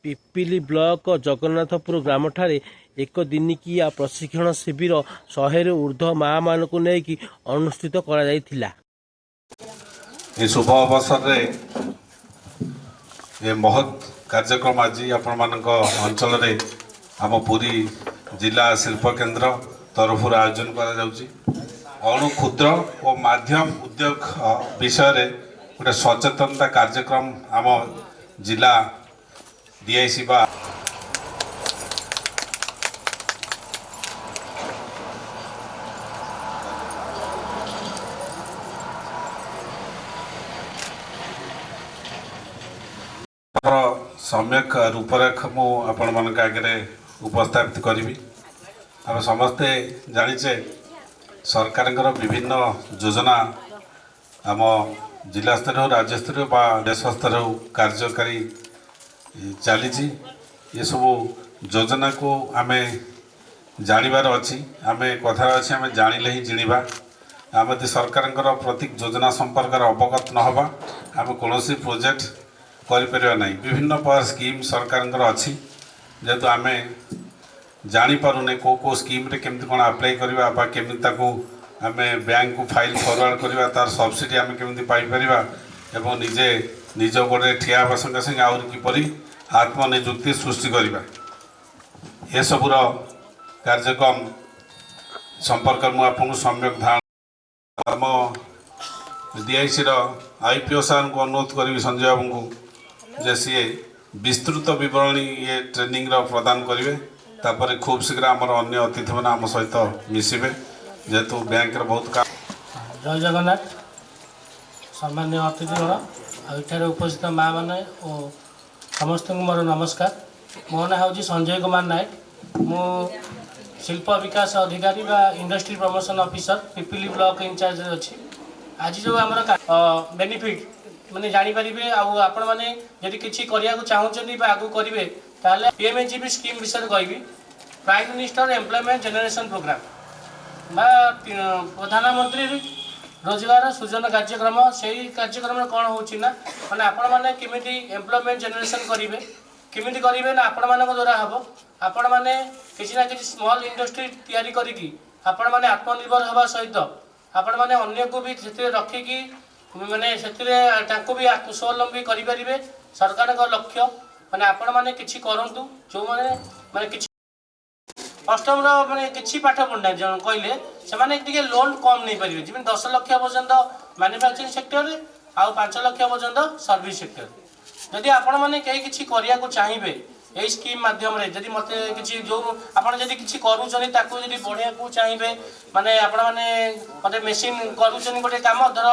Pipili block Jagannathpur ଗ୍ରାମଠାରେ ଏକ ଦିନିକିଆ ପ୍ରଶିକ୍ଷଣ ଶିବିର 100ରୁ ଉର୍ଦ୍ଧ୍ୱ ମାଆମାନଙ୍କୁ ନେଇକି ଅନୁଷ୍ଠିତ କରାଯାଇଥିଲା। ଏ ଶୁଭ ଅବସରରେ ଏ ମହତ୍ କାର୍ଯ୍ୟକ୍ରମ ଆଜି ଆପଣମାନଙ୍କ ଅଞ୍ଚଳରେ ଆମ ପୁରୀ ଜିଲ୍ଲା ଶିଳ୍ପ କେନ୍ଦ୍ର ତରଫରୁ ଆୟୋଜନ କରାଯାଉଛି। ଅଣୁ, କ୍ଷୁଦ୍ର ଓ ମାଧ୍ୟମ ଉଦ୍ୟୋଗ ବିଷୟରେ ଗୋଟେ ସଚେତନତା କାର୍ଯ୍ୟକ୍ରମ ଆମ ଜିଲ୍ଲା ଡିଆଇସି ବା ର ସମ୍ୟକ ରୂପରେଖ ମୁଁ ଆପଣମାନଙ୍କ ଆଗରେ ଉପସ୍ଥାପିତ କରିବି। ଆମେ ସମସ୍ତେ ଜାଣିଛେ, ସରକାରଙ୍କର ବିଭିନ୍ନ ଯୋଜନା ଆମ ଜିଲ୍ଲା ସ୍ତରରେ ହଉ, ରାଜ୍ୟ ସ୍ତରରେ ବା ଦେଶ ସ୍ତରରେ ହଉ, କାର୍ଯ୍ୟକାରୀ ଚାଲିଛି। ଏସବୁ ଯୋଜନାକୁ ଆମେ ଜାଣିବାର ଅଛି। ଆମେ କଥାରେ ଅଛି, ଆମେ ଜାଣିଲେ ହିଁ ଜିଣିବା। ଆମେ ଯଦି ସରକାରଙ୍କର ପ୍ରତି ଯୋଜନା ସମ୍ପର୍କରେ ଅବଗତ ନ ହେବା, ଆମେ କୌଣସି ପ୍ରୋଜେକ୍ଟ କରିପାରିବା ନାହିଁ। ବିଭିନ୍ନ ପ୍ରକାର ସ୍କିମ୍ ସରକାରଙ୍କର ଅଛି। ଯେହେତୁ ଆମେ ଜାଣିପାରୁନେ କେଉଁ କେଉଁ ସ୍କିମ୍ରେ କେମିତି କ'ଣ ଆପ୍ଲାଏ କରିବା ବା କେମିତି ତାକୁ ଆମେ ବ୍ୟାଙ୍କକୁ ଫାଇଲ୍ ଫରୱାର୍ଡ଼ କରିବା, ତାର ସବସିଡ଼ି ଆମେ କେମିତି ପାଇପାରିବା ଏବଂ ନିଜେ ନିଜ ଗୋଡ଼ରେ ଠିଆ ହେବା ସଙ୍ଗେ ସଙ୍ଗେ ଆହୁରି କିପରି ଆତ୍ମନିଯୁକ୍ତି ସୃଷ୍ଟି କରିବା, ଏସବୁର କାର୍ଯ୍ୟକ୍ରମ ସମ୍ପର୍କରେ ମୁଁ ଆପଣଙ୍କୁ ସମ୍ୟକ ଧାରଣା ଆମ ଡିଆଇସିର ଆଇପିଓ ସାର୍ଙ୍କୁ ଅନୁରୋଧ କରିବି, ସଞ୍ଜୟ ବାବୁଙ୍କୁ, ଯେ ସିଏ ବିସ୍ତୃତ ବିବରଣୀ ଇଏ ଟ୍ରେନିଂର ପ୍ରଦାନ କରିବେ। ତାପରେ ଖୁବ୍ ଶୀଘ୍ର ଆମର ଅନ୍ୟ ଅତିଥିମାନେ ଆମ ସହିତ ମିଶିବେ, ଯେହେତୁ ବ୍ୟାଙ୍କର ବହୁତ କାମ। ଜୟ ଜଗନ୍ନାଥ। ସମ୍ମାନୀୟ ଅତିଥିଗଣ ଆଉ ଏଠାରେ ଉପସ୍ଥିତ ମା ମାନେ ଓ ସମସ୍ତଙ୍କୁ ମୋର ନମସ୍କାର। ମୋ ନାଁ ହେଉଛି ସଞ୍ଜୟ କୁମାର ନାୟକ। ମୁଁ ଶିଳ୍ପ ବିକାଶ ଅଧିକାରୀ ବା industry promotion officer, Pipili block ଇନଚାର୍ଜରେ ଅଛି। ଆଜି ଯେଉଁ ଆମର ବେନିଫିଟ୍ ମାନେ ଜାଣିପାରିବେ ଆଉ ଆପଣମାନେ ଯଦି କିଛି କରିବାକୁ ଚାହୁଁଛନ୍ତି ବା ଆଗକୁ କରିବେ, ତାହେଲେ ପିଏମ୍ଇଜିପି ସ୍କିମ୍ ବିଷୟରେ କହିବି। Prime Minister Employment Generation Programme ବା ପ୍ରଧାନମନ୍ତ୍ରୀ ରୋଜଗାର ସୃଜନ କାର୍ଯ୍ୟକ୍ରମ। ସେଇ କାର୍ଯ୍ୟକ୍ରମରେ କ'ଣ ହେଉଛି ନା, ମାନେ ଆପଣମାନେ କେମିତି ଏମ୍ପ୍ଲୟମେଣ୍ଟ ଜେନେରେସନ୍ କରିବେ। କେମିତି କରିବେ ନା, ଆପଣମାନଙ୍କ ଦ୍ୱାରା ହେବ। ଆପଣମାନେ କିଛି ନା କିଛି ସ୍ମଲ୍ ଇଣ୍ଡଷ୍ଟ୍ରି ତିଆରି କରିକି ଆପଣମାନେ ଆତ୍ମନିର୍ଭର ହେବା ସହିତ ଆପଣମାନେ ଅନ୍ୟକୁ ବି ସେଥିରେ ରଖିକି, ମାନେ ସେଥିରେ ତାଙ୍କୁ ବି ସ୍ୱାବଲମ୍ବୀ କରିପାରିବେ। ସରକାରଙ୍କ ଲକ୍ଷ୍ୟ ମାନେ ଆପଣମାନେ କିଛି କରନ୍ତୁ। ଯେଉଁମାନେ ମାନେ କିଛି ଅଷ୍ଟମର ମାନେ କିଛି ପାଠ ପଢ଼ିନାହାନ୍ତି ଜଣ କହିଲେ, ସେମାନେ ଟିକେ ଲୋନ୍ କମ୍ ନେଇପାରିବେ। ଯେମିତି 10 ଲକ୍ଷ ପର୍ଯ୍ୟନ୍ତ ମାନୁଫ୍ୟାକ୍ଚରିଂ ସେକ୍ଟରରେ ଆଉ 5 ଲକ୍ଷ ପର୍ଯ୍ୟନ୍ତ ସର୍ଭିସ୍ ସେକ୍ଟର। ଯଦି ଆପଣମାନେ କେହି କିଛି କରିବାକୁ ଚାହିଁବେ ଏଇ ସ୍କିମ୍ ମାଧ୍ୟମରେ, ଯଦି ମୋତେ କିଛି ଯେଉଁ ଆପଣ ଯଦି କିଛି କରୁଛନ୍ତି, ତାକୁ ଯଦି ବଢ଼େଇବାକୁ ଚାହିଁବେ, ମାନେ ଆପଣମାନେ ଗୋଟେ ମେସିନ୍ କରୁଛନ୍ତି ଗୋଟେ କାମ ଧର,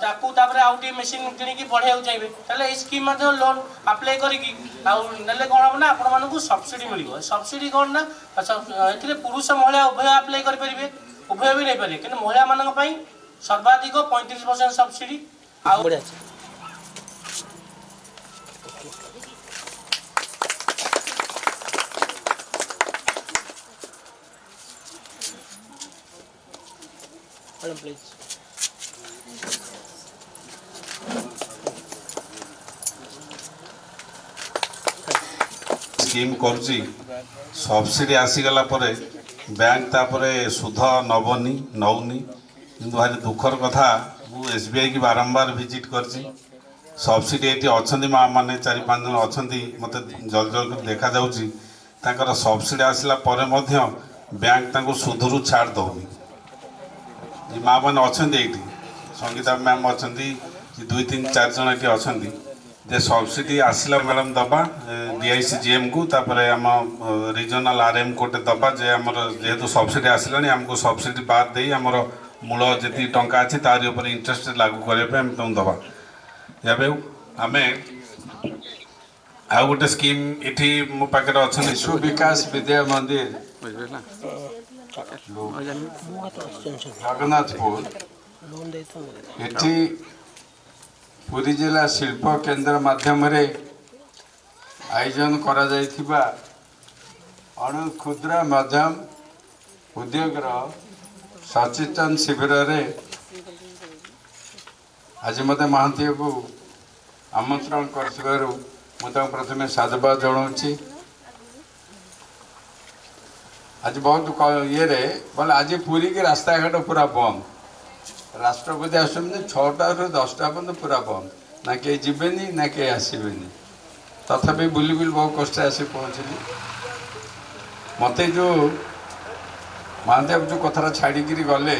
ତାକୁ ତାପରେ ଆଉ ଟିକେ ମେସିନ୍ କିଣିକି ବଢ଼େଇବାକୁ ଚାହିଁବେ, ତାହେଲେ ଏଇ ସ୍କିମ୍ ମାଧ୍ୟମରେ ଲୋନ୍ ଆପ୍ଲାଏ କରିକି ଆଉ ନେଲେ କ'ଣ ହେବ ନା, ଆପଣମାନଙ୍କୁ ସବସିଡ଼ି ମିଳିବ। ସବସିଡ଼ି କ'ଣ ନା, ଏଥିରେ ପୁରୁଷ ମହିଳା ଉଭୟ ଆପ୍ଲାଏ କରିପାରିବେ, ଉଭୟ ବି ନେଇପାରିବେ। କିନ୍ତୁ ମହିଳାମାନଙ୍କ ପାଇଁ ସର୍ବାଧିକ 35% ସବସିଡ଼ି ଆଉ ବଢ଼ିଆ ଅଛି। Madam, please. Scheme କରୁଛି, ସବସିଡ଼ି ଆସିଗଲା ପରେ ବ୍ୟାଙ୍କ ତାପରେ ସୁଧ ନେବନି, ନେଉନି। କିନ୍ତୁ ଭାରି ଦୁଃଖର କଥା, ମୁଁ ଏସ୍ବିଆଇକି ବାରମ୍ବାର ଭିଜିଟ୍ କରିଛି। ସବସିଡ଼ି ଏଠି ଅଛନ୍ତି ମା ମାନେ, ଚାରି ପାଞ୍ଚ ଜଣ ଅଛନ୍ତି, ମୋତେ ଜଳ ଜଳ କରି ଦେଖାଯାଉଛି। ତାଙ୍କର ସବସିଡ଼ି ଆସିଲା ପରେ ମଧ୍ୟ ବ୍ୟାଙ୍କ ତାଙ୍କୁ ସୁଧରୁ ଛାଡ଼ ଦେଉନି। ଏ ମା ମାନେ ଅଛନ୍ତି ଏଇଠି, ସଙ୍ଗୀତା ମ୍ୟାମ୍ ଅଛନ୍ତି, ଦୁଇ ତିନି ଚାରି ଜଣ ଏଠି ଅଛନ୍ତି ଯେ ସବସିଡ଼ି ଆସିଲା ମ୍ୟାଡ଼ାମ୍ ଦେବା ଡିଆଇସି ଜିଏମ୍କୁ, ତାପରେ ଆମ ରିଜନାଲ୍ ଆର୍ଏମ୍ ଗୋଟେ ଦେବା ଯେ ଆମର ଯେହେତୁ ସବସିଡ଼ି ଆସିଲାଣି, ଆମକୁ ସବସିଡ଼ି ବାଦ ଦେଇ ଆମର ମୂଳ ଯେତିକି ଟଙ୍କା ଅଛି ତାରି ଉପରେ ଇଣ୍ଟରେଷ୍ଟ ଲାଗୁ କରିବା ପାଇଁ ଆମେ ତାଙ୍କୁ ଦେବା। ଏବେ ଆମେ ଆଉ ଗୋଟେ ସ୍କିମ୍ ଏଠି ମୋ ପାଖରେ ଅଛନ୍ତି। ଶିଶୁ ବିକାଶ ବିଦ୍ୟା ମନ୍ଦିର, ଜଗନ୍ନାଥପୁର, ଏଠି ପୁରୀ ଜିଲ୍ଲା ଶିଳ୍ପ କେନ୍ଦ୍ର ମାଧ୍ୟମରେ ଆୟୋଜନ କରାଯାଇଥିବା ଅଣୁ, କ୍ଷୁଦ୍ର, ମଧ୍ୟମ ଉଦ୍ୟୋଗର ସଚେତନ ଶିବିରରେ ଆଜି ମୋତେ ମହାନ୍ତି ବାବୁ ଆମନ୍ତ୍ରଣ କରିଥିବାରୁ ମୁଁ ତାଙ୍କୁ ପ୍ରଥମେ ସାଧୁବାଦ ଜଣାଉଛି। ଆଜି ବହୁତ ଇଏରେ ବୋଲେ ଆଜି ପୁରୀକି ରାସ୍ତାଘାଟ ପୁରା ବନ୍ଦ। ରାଷ୍ଟ୍ରପତି ଆସୁଛନ୍ତି 6ଟାରୁ 10ଟା ପର୍ଯ୍ୟନ୍ତ ପୁରା ବନ୍ଦ। ନା କେହି ଯିବେନି, ନା କେହି ଆସିବେନି। ତଥାପି ବୁଲି ବୁଲି ବହୁ କଷ୍ଟରେ ଆସି ପହଞ୍ଚିଲି। ମୋତେ ଯେଉଁ ମହାନ୍ତି ବାବୁ ଯେଉଁ କଥାଟା ଛାଡ଼ିକିରି ଗଲେ,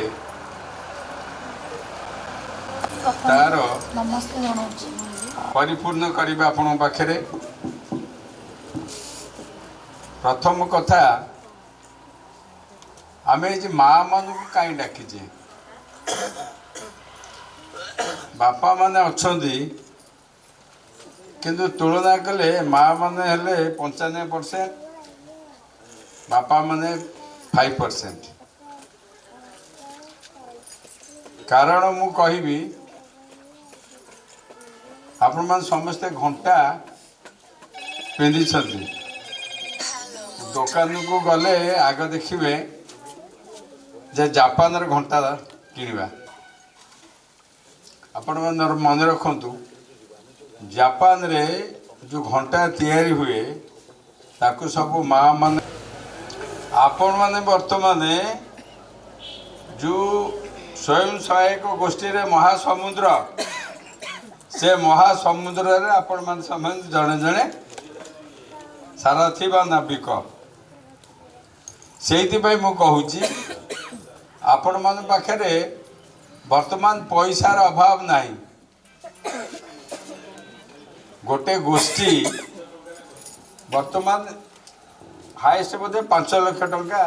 ପ୍ରଥମେ ତାର ନମସ୍ତେ ଜଣାଉଛି। ପରିପୂର୍ଣ୍ଣ କରିବେ ଆପଣଙ୍କ ପାଖରେ। ପ୍ରଥମ କଥା, ଆମେ ଏଇ ଯେ ମା ମାନଙ୍କୁ କାହିଁ ଡାକିଛେ? ବାପା ମାନେ ଅଛନ୍ତି, କିନ୍ତୁ ତୁଳନା କଲେ ମା ମାନେ ହେଲେ 95%, ବାପା ମାନେ 5%। କାରଣ ମୁଁ କହିବି, ଆପଣମାନେ ସମସ୍ତେ ଘଣ୍ଟା ପିନ୍ଧିଛନ୍ତି। ଦୋକାନକୁ ଗଲେ ଆଗ ଦେଖିବେ ଯେ ଜାପାନର ଘଣ୍ଟା କିଣିବା। ଆପଣମାନେ ମନେ ରଖନ୍ତୁ, ଜାପାନରେ ଯେଉଁ ଘଣ୍ଟା ତିଆରି ହୁଏ, ତାକୁ ସବୁ ମା ମାନେ। ଆପଣମାନେ ବର୍ତ୍ତମାନ ଯେଉଁ ସ୍ୱୟଂ ସହାୟକ ଗୋଷ୍ଠୀରେ ମହାସମୁଦ୍ର, ସେ ମହାସମୁଦ୍ରରେ ଆପଣମାନେ ସମସ୍ତେ ଜଣେ ଜଣେ ସାରଥୀ ବା ନାବିକ। ସେଇଥିପାଇଁ ମୁଁ କହୁଛି, ଆପଣମାନଙ୍କ ପାଖରେ ବର୍ତ୍ତମାନ ପଇସାର ଅଭାବ ନାହିଁ। ଗୋଟେ ଗୋଷ୍ଠୀ ବର୍ତ୍ତମାନ ହାଏଷ୍ଟ ବୋଧେ 5 ଲକ୍ଷ ଟଙ୍କା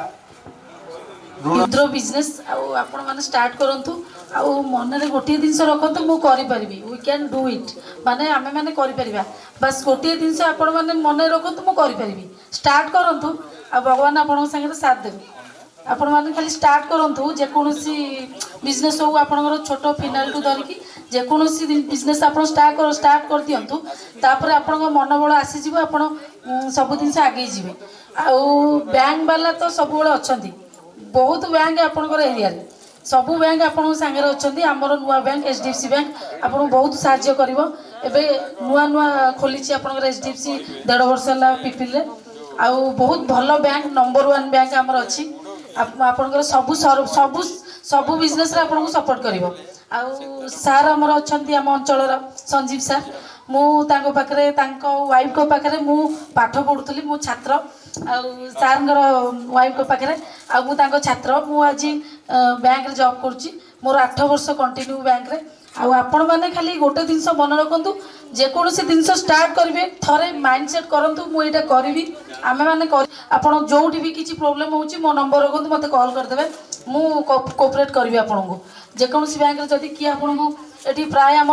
ଋଣ। କ୍ଷୁଦ୍ର ବିଜନେସ୍ ଆଉ ଆପଣମାନେ ଷ୍ଟାର୍ଟ କରନ୍ତୁ ଆଉ ମନରେ ଗୋଟିଏ ଜିନିଷ ରଖନ୍ତୁ, ମୁଁ କରିପାରିବି। We can do it, ମାନେ ଆମେମାନେ କରିପାରିବା। ବାସ୍, ଗୋଟିଏ ଜିନିଷ ଆପଣମାନେ ମନରେ ରଖନ୍ତୁ, ମୁଁ କରିପାରିବି। ଷ୍ଟାର୍ଟ କରନ୍ତୁ ଆଉ ଭଗବାନ ଆପଣଙ୍କ ସାଙ୍ଗରେ ସାଥ ଦେବେ। ଆପଣମାନେ ଖାଲି ଷ୍ଟାର୍ଟ କରନ୍ତୁ। ଯେକୌଣସି ବିଜନେସ୍ ହଉ, ଆପଣଙ୍କର ଛୋଟ ଫିନାଇଲ୍ଠୁ ଧରିକି ଯେକୌଣସି ବିଜନେସ୍ ଆପଣ ଷ୍ଟାର୍ଟ କରିଦିଅନ୍ତୁ। ତାପରେ ଆପଣଙ୍କ ମନୋବଳ ଆସିଯିବ, ଆପଣ ସବୁ ଜିନିଷ ଆଗେଇ ଯିବେ। ଆଉ ବ୍ୟାଙ୍କ ବାଲା ତ ସବୁବେଳେ ଅଛନ୍ତି। ବହୁତ ବ୍ୟାଙ୍କ ଆପଣଙ୍କର ଏରିଆରେ, ସବୁ ବ୍ୟାଙ୍କ ଆପଣଙ୍କ ସାଙ୍ଗରେ ଅଛନ୍ତି। ଆମର ନୂଆ ବ୍ୟାଙ୍କ HDFC bank ଆପଣଙ୍କୁ ବହୁତ ସାହାଯ୍ୟ କରିବ। ଏବେ ନୂଆ ନୂଆ ଖୋଲିଛି ଆପଣଙ୍କର HDFC, ଦେଢ଼ ବର୍ଷ ହେଲା ପିପିଲିରେ। ଆଉ ବହୁତ ଭଲ ବ୍ୟାଙ୍କ, ନମ୍ବର ୱାନ୍ ବ୍ୟାଙ୍କ ଆମର ଅଛି। ଆପଣଙ୍କର ସବୁ ସବୁ ସବୁ ବିଜନେସ୍ରେ ଆପଣଙ୍କୁ ସପୋର୍ଟ କରିବ। ଆଉ ସାର୍ ଆମର ଅଛନ୍ତି, ଆମ ଅଞ୍ଚଳର ସଞ୍ଜୀବ ସାର୍। ମୁଁ ତାଙ୍କ ପାଖରେ, ତାଙ୍କ ୱାଇଫ୍ଙ୍କ ପାଖରେ ମୁଁ ପାଠ ପଢ଼ୁଥିଲି। ମୁଁ ଛାତ୍ର ଆଉ ସାର୍ଙ୍କର ୱାଇଫ୍ଙ୍କ ପାଖରେ, ଆଉ ମୁଁ ତାଙ୍କ ଛାତ୍ର। ମୁଁ ଆଜି ବ୍ୟାଙ୍କରେ ଜବ୍ କରୁଛି। ମୋର 8 ବର୍ଷ କଣ୍ଟିନ୍ୟୁ ବ୍ୟାଙ୍କରେ। ଆଉ ଆପଣମାନେ ଖାଲି ଗୋଟେ ଜିନିଷ ମନେ ରଖନ୍ତୁ, ଯେକୌଣସି ଜିନିଷ ଷ୍ଟାର୍ଟ କରିବେ, ଥରେ ମାଇଣ୍ଡ ସେଟ୍ କରନ୍ତୁ, ମୁଁ ଏଇଟା କରିବି, ଆମେମାନେ କରି। ଆପଣ ଯେଉଁଠି ବି କିଛି ପ୍ରୋବ୍ଲେମ୍ ହେଉଛି, ମୋ ନମ୍ବର ରଖନ୍ତୁ, ମୋତେ କଲ୍ କରିଦେବେ। ମୁଁ କୋପରେଟ୍ କରିବି ଆପଣଙ୍କୁ। ଯେକୌଣସି ବ୍ୟାଙ୍କରେ ଯଦି କିଏ ଆପଣଙ୍କୁ ଏଠି ପ୍ରାୟ ଆମର